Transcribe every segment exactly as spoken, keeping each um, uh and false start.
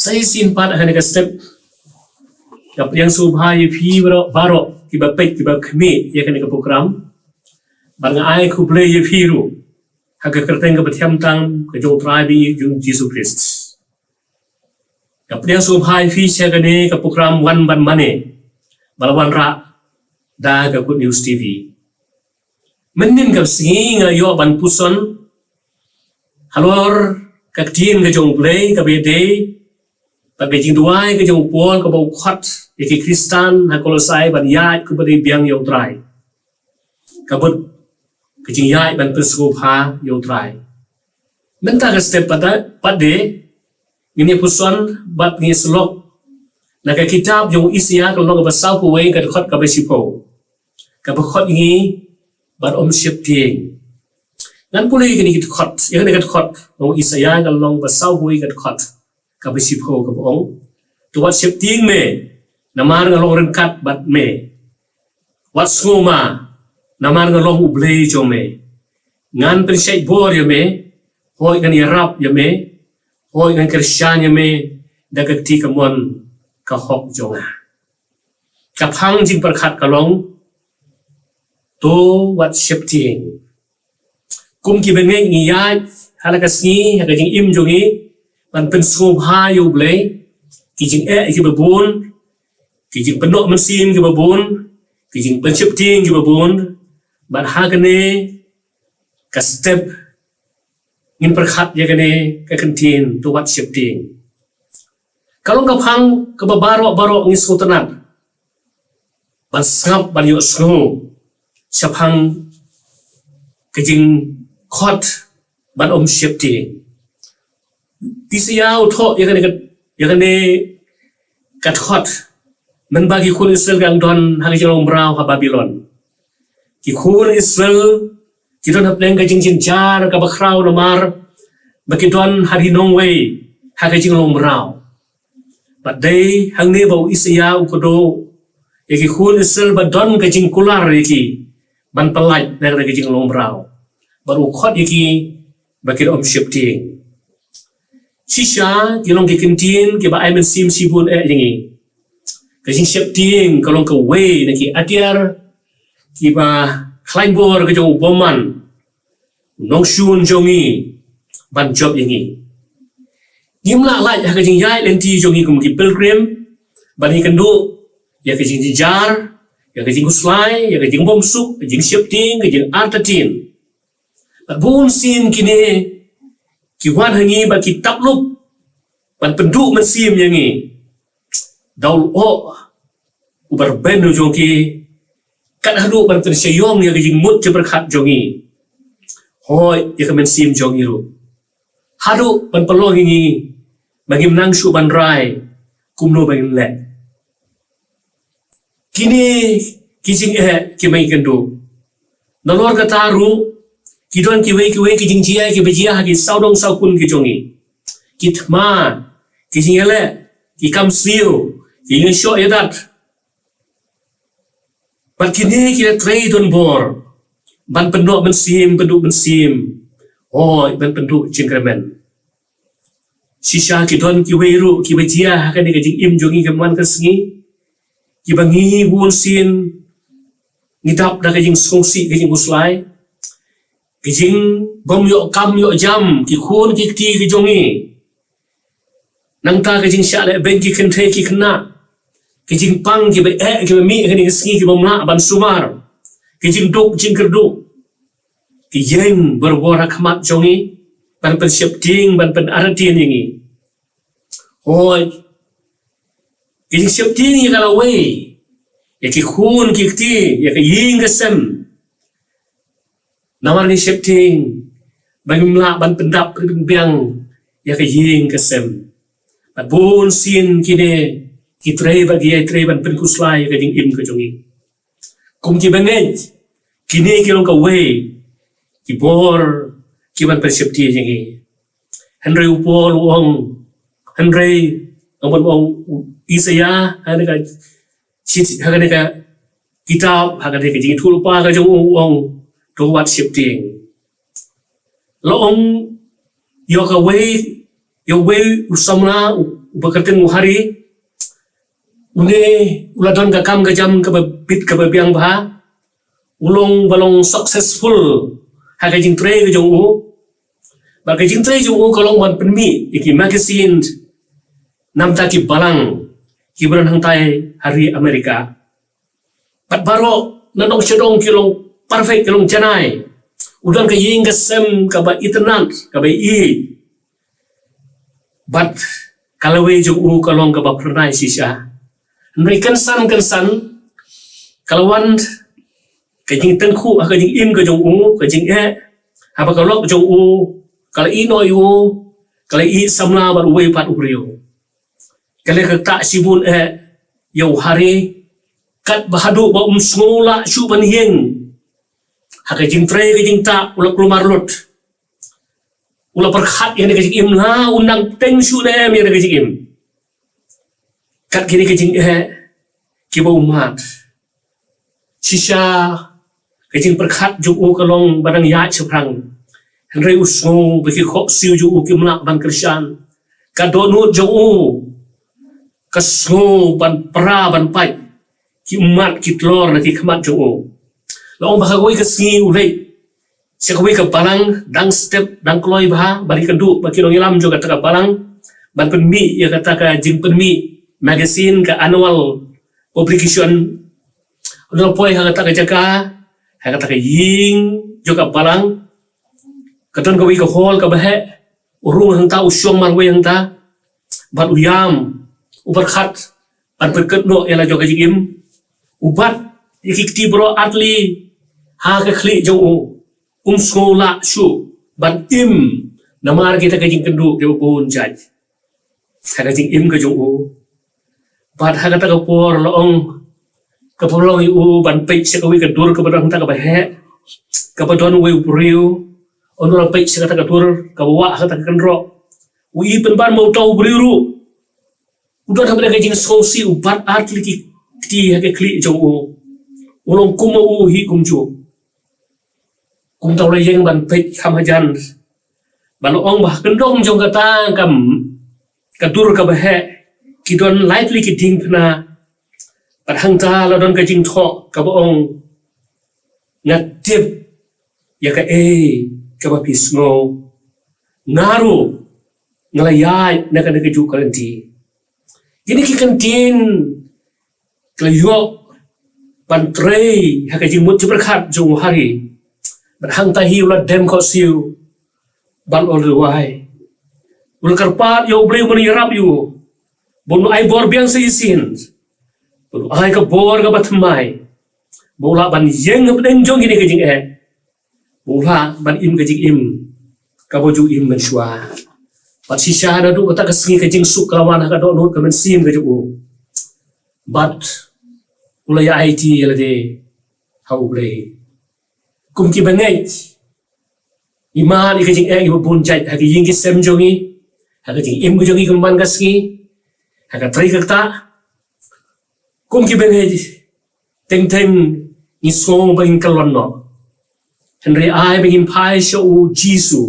Sa shisien pat ha kane ka step, nga pdiang sngewbha ïa phi baroh, baroh kiba peit, kiba khmih ïa kane ka program. Bad nga ai khublei ïa phi ruh ha ka kyrteng kaba thiang tam ka jong U Trai bad jong U Jisu Khrist. Nga pdiang sngewbha ïa phi sha kane ka program Wan Ban Mane, ba la wanrah da ka Good News T V. Mynhynnin ka sngi nga ïoh ban puson halor ka ktien ka jong U Blei kaba ïadei bad ka jingduwai ka jong u Paul kaba u khot ïa ki Khristan ha Kolosai ban ïaid kumba dei biang ïa U Trai. Ka mut ka jingïaid ban pynsngewbha ïa U Trai. Mynta ka step pat, pat de ngin ïa puson bad ngin ïa syllok na ka kitab jong u Isaïah ka lynnong kaba sawphew wei ka dkhot kaba shiphew. Kaba khot ïa ngi ban ym sheptieng. Ngan pule ïa kane ka dkhot, ïa kane ka dkhot jong u Isaïah ka lynnong kaba sawphew wei ka dkhot kaba shiphew kaba ong, to wat sheptieng me, namar nga long ryngkat bad me. Wat sngewma, namar nga long U Blei jong me. Ngan pynshait bor ïa me, hooid ngan ïarap ïa me, hooid ngan kyrshan ïa me da ka kti kamon ka hok jong nga. Ka phang jingpyrkhat ka long, to wat sheptieng. Kum kiba ngeit ngi ïaid ha la ka sngi ha ka jingim jong ngi ban pynsngewbha ïa U Blei, ki jingeh kiba bun, ki jingpynnoh mynsiem kiba bun, ki jingpynsheptieng kiba bun. Bad ha kane ka step ngin pyrkhat ïa kane ka kyntien, to wat sheptieng. Ka long ka phang kaba baroh baroh ngi sngewtynnat ban sngap ban ïohsngew shaphang ka jingkhot ban ym sheptieng. Isaïah u thoh ïa kane ka, ïa kane ka dkhot mynba ki khun Israel ki dang don ha ka jinglong mraw ha Babilon. Ki khun Israel ki don hapdeng ka jingjynjar kaba khraw namar ba ki don ha ri nongwei ha ka jinglong mraw. Bad dei hangne ba u Isaïah u kdew ïa ki khun Israel ba don ka jingkular ïa ki ban pyllait na ka jinglong mraw. Bad u khot ïa ki ba kin ym sheptieng. Shisha ki long ki kyntien kiba ai mynsiem shibun eh ïa ngi. Ka jingsheptieng ka long kawei na ki atiar kiba khlaiñ bor ka jong u bymman, u nongshun jong ngi ban jop ïa ngi. Ngim lah lait ha ka jingïaid lynti jong ngi kum ki pilgrim ban ïakynduh ïa ka jingjynjar, ïa ka jingkhuslai, ïa ka jingbymsuk, ka jingsheptieng, ka jingartatien. Bad bunsien kine ki wan ha ngi bad ki tap lup ban pynduh mynsiem ïa ngi da u lyoh uba rben u jong ki, kat haduh ban pynshai ïong ïa ka jingmut jingpyrkhat jong ngi, hooid ïa ka mynsiem jong ngi ruh, haduh ban pynlong ïa ngi ba ngim nang shuh ban rai kumno ba ngin leh. Kine ki jingeh kiba ngi kynduh. Nalor kata ruh ki don kiwei kiwei ki jingjia kiba jia ha ki sawdong sawkun ki jong ngi. Ki thma, ki jingïaleh, ki kam sniew, ki jingshoh ïadat. Bad kine ki la trei don bor ban pynnoh mynsiem, pynduh mynsiem, hooid ban pynduh jingkyrmen. Shisha ki don kiwei ruh kiba jia ha kane ka jingim jong ngi ka man ka sngi, kiba ngi bunsien ngi dap da ka jingsngewsih, ka jingkhuslai, ka jingbym ïoh kam ïoh jam ki khun ki kti ki jong ngi. Nangta ka jingshah leh beiñ ki kynthei ki khynnah, ki jingpang kiba eh kiba mih ha kane ka sngi kibym lah ban sumar, ki jingduk jingkyrduh, ki ïeng barabor ha khmat jong ngi ban pynsheptieng, ban pynartatien ïa ngi. Hooid, ki jingsheptieng ïa ka lawei, ïa ki khun ki kti, ïa ka ïing ka sem. Namar ngi sheptieng ba ngim lah ban pyndap pynbiang ïa ka ïing ka sem. Bad bunsien kine ki trei bad ki ïai trei ban pynkhuslai ïa ka jingim ka jong ngi. Kum kiba ngeit, kine ki long kawei ki bor kiban pynsheptieng ïa ngi. Hynrei u Paul u ong, hynrei, ong ban ong u Isaïah ha kane ka, ha kane ka kitab, ha kane ka jingïathuhlypa ka jong u, u ong, to wat sheptieng. La ong ïa kawei, ïa uwei u samla, u, Uba kyrteng u Hari, une u la don ka kam ka jam kaba bit kaba biang bha, u long ba long successful ha ka jingtrei ka jong u. Ba ka jingtrei jong u ka long ban pynmih ïa ki magazine namar ki balang kiba don hangtai ha ri America. Bad baroh na nong sha dong ki long perfect, ki long janai. U don ka ïing ka sem kaba itynnad, kaba i. Bad ka lawei jong u ka long kaba phyrnai shisha. Hynrei kynsan kynsan ka la wan ka jingtyngkhuh ha ka jingim ka jong u, ka jingeh. Haba ka lok jong u ka la ïeh noh ïa u, ka la ïeh samla bad uwei pat u briew. Ka la ktah shibun eh ïa u Hari, katba haduh ba um sngew lah shuh ban ïeng. Ha ka jingtrei ka jingktah u la kulmar lut. U la pyrkhat ïa kane ka jingim, la u nang teng shuh ne em ïa kane ka jingim. Kat kine ki jingeh kiba u mad. Shisha ka jingpyrkhat jong u ka long ba dang ïaid shaphrang. Hynrei u sngew ba ki khohsiew jong u kim lah ban kyrshan. Ka dohnud jong u ka sngew ban pra ban pait. Ki ummat ki tlor na ki khmat jong u. La ong ba ha kawei ka sngi u leit sha kawei ka balang, dang step, dang kloi bha bad ïakynduh bad ki nongïalam jong kata ka balang ban pynmih ïa kata ka jingpynmih magazine, ka annual publication. U la poi ha kata ka jaka, ha kata ka ïing jong ka balang. Ka don kawei ka hall kaba heh, u rung hangta, u shong marwei hangta. Bad u ïam, u pyrkhat ban pynkut noh ïa la jong ka jingim. U bat ïa ki kti baroh artylli ha ka khlieh jong u. Um sngew lah shuh ban im namar kita ka jingkynduh kiba bun jait ha ka jingim ka jong u. Bad ha kata ka por la ong ka pynlong ïa u ban peit sha kawei ka dur kaba don hangta kaba heh, kaba don uwei u briew. U la peit sha kata ka dur kaba wah ha kata ka kynroh. U i pynban ba uta u briew ruh u don hapdeng ka jingsngewsih, u bat artylli ki kti ha ka khlieh jong u. U long kum ma u hi kumjuh. Kumta u la ïeng ban peit kham hajan. Bad la ong ba ha kyndong jong kata ka, ka dur kaba heh ki don laiphew ki diengphna. Bad hangta la don ka jingthoh kaba ong, nga tip ïa kaei kaba phi sngew. Nga ruh nga la ïaid na kane kajuh ka lynti. Kine ki kyntien ki la ïoh ban trei ha ka jingmut jingpyrkhat jong u Hari. Bad hangta hi u la dem khohsiew bad u la duwai. U la kyrpad ïa u Blei ban ïarap ïa u, ban ai bor biang sa shisien, ban ai ka bor kaba thymmai, ba u lah ban ïeng hapdeng jong kine ki jingeh, ba u lah ban im ka jingim kaba ju im mynshuwa. Bad shisha naduh kata ka sngi ka jingsuk ka la wan ha ka dohnud ka mynsiem ka jong u. Bad u la ïa-aiti ïa lade ha u Blei. Kum ki bangeit, ngi mad ïa ka jingeh kiba bun jait ha ka ïing ki sem jong ngi, ha ka jingim ka jong ngi kumba man ka sngi, ha ka trei ka ktah. Kum ki bangeit, teng teng ngi sngew ba ngin kyllon noh. Hynrei ai ba ngin phai sha u Jisu.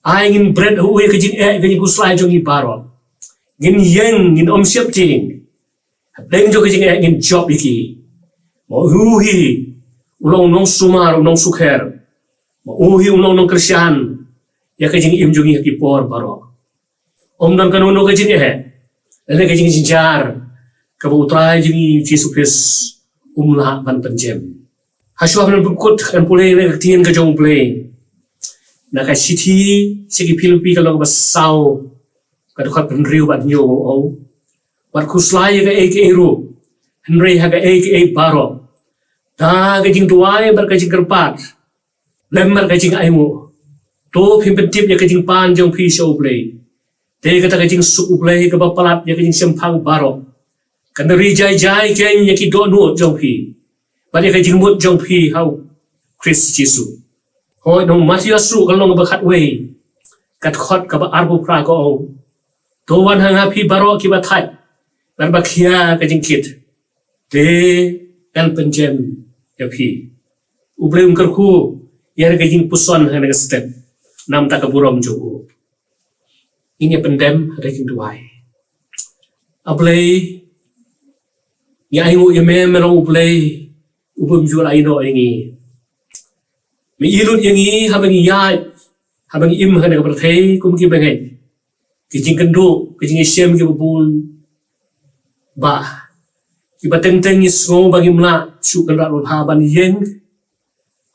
Ai ngin bret ha u ïa ka jingeh, ka jingkhuslai jong ngi baroh. Ngin ïeng, ngin ym sheptieng. Hapdeng jong ka jingeh ngin jop ïa ki. Ma u hi u long nongsumar, u nongsukher. Ma u hi u long nongkyrshan ïa ka jingim jong ngi ha ki por baroh. Ym don kano kano ka jingeh lane ka jingjynjar kaba u Trai jong ngi Jisu Khrist um lah ban pynjem. Hashwa ban pynkut, ngan pule na ka ktien ka jong u Blei na ka shithi sha ki Philippi ka lynnong ba saw, ka dkhot hynriew bad hynñiew, ba ong, wat khuslai ïa kaei kaei ruh, hynrei ha kaei kaei baroh, da ka jingduwai bad ka jingkyrpad lem bad ka jingainguh, to phin pyntip ïa ka jingpan jong phi sha u Blei. Te kata ka jingsuk u Blei kaba palat ïa ka jingshemphang baroh kan ri jai jai keiñ ïa ki dohnud jong phi bad ïa ka jingmut jong phi ha u Khrist Jisu. Hooid, nong Mathaios ruh ka lynnong ba khatwei, ka dkhot kaba arphew phra ka ong, to wan ha nga phi baroh kiba thait bad ba khia ka jingkit, te ngan pynjem ïa phi. U Blei un kyrkhu ïa ka jingpuson ha kane ka step namar ka burom jong u. Ngin ïa pyndem ha ka jingduwai. A Blei, ngi ai nguh ïa me, me long U Blei u bym ju la ïehnoh ïa ngi. Me i lut ïa ngi haba ngi ïaid, haba ngi im ha kane ka pyrthei kum ki bangeit. Ki jingkynduh, ki jingïashem kiba bun, ba kiba teng teng ngi sngew ba ngim lah shuh Kynrad Babha ban ïeng,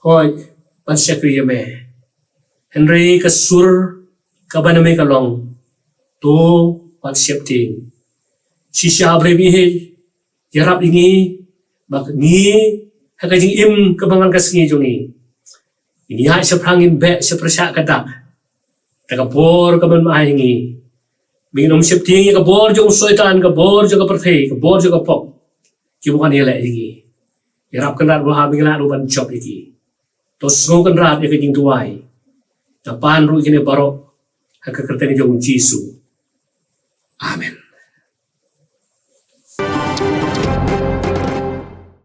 hooid, ban shakri ïa me. Hynrei ka sur kaba na me ka long, to wat sheptieng. Shisha Blei baieit, ïarap ïa ngi ba ngi ha ka jingim kaba man ka sngi jong ngi, ngin ïaid shaphrang, ngin beh sha pyrshah ka dak da ka bor kaba me ai ïa ngi. Ba ngin ym sheptieng ïa ka bor jong u Soitan, ka bor jong ka pyrthei, ka bor jong ka pop, kiba wan ïaleh ïa ngi. Ïarap Kynrad Babha ba ngin lah ruh ban jop ïa ki. To sngew Kynrad ïa ka jingduwai. Nga pan ruh ïa kine baroh ha ka kyrteng jong u Jisu. Amen.